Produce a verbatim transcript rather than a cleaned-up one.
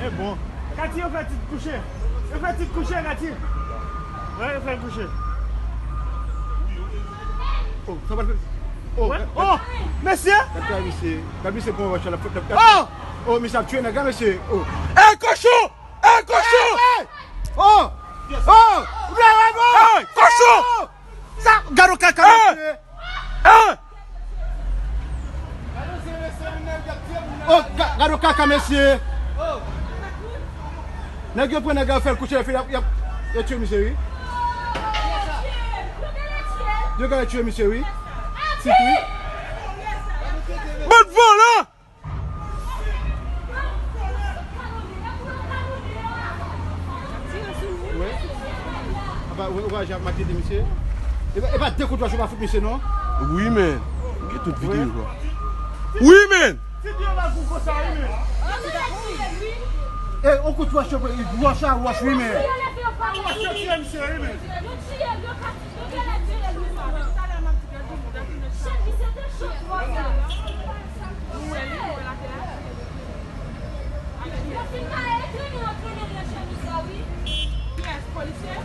E bon. Kati, yo fè Tit kouche. Yo fè Tit kouche, Kati. Wè, yo fè l kouche. Oh, sa pa fè. Oh, wè. Gad, oh, mesye! Gad, gad, misye. Gad, misye, pran wòch la. Oh! Oh, misye ap tchwe nèg la, mesye. Oh. Ey, kochon! Ey, kochon! Ey, ey! Oh! Oh! Bravo! Ey, kochon! Oh! Sa, gad yon kaka, mesye. Oh, ga- gad yon kaka, mesye. Nèg yo pran nèg la, yo fè l kouche, yo fè, y ap, y ap, yo tchwe misye, wi. Yo genlè tchwe misye, wi. Tit, wi. Bann vòlè! Wè. Apa, wè, wè, jan ap mache de misye. E pa, e pa de kout wòch ou pa fout misye, non? Wi, men. M gen tout videyo, bro. Wi, men. E, on kout wòch, wòch a wòch, wi, men. Yo fin kare ekreni antrene nan chemiz la, wi. Kiyès, polisye?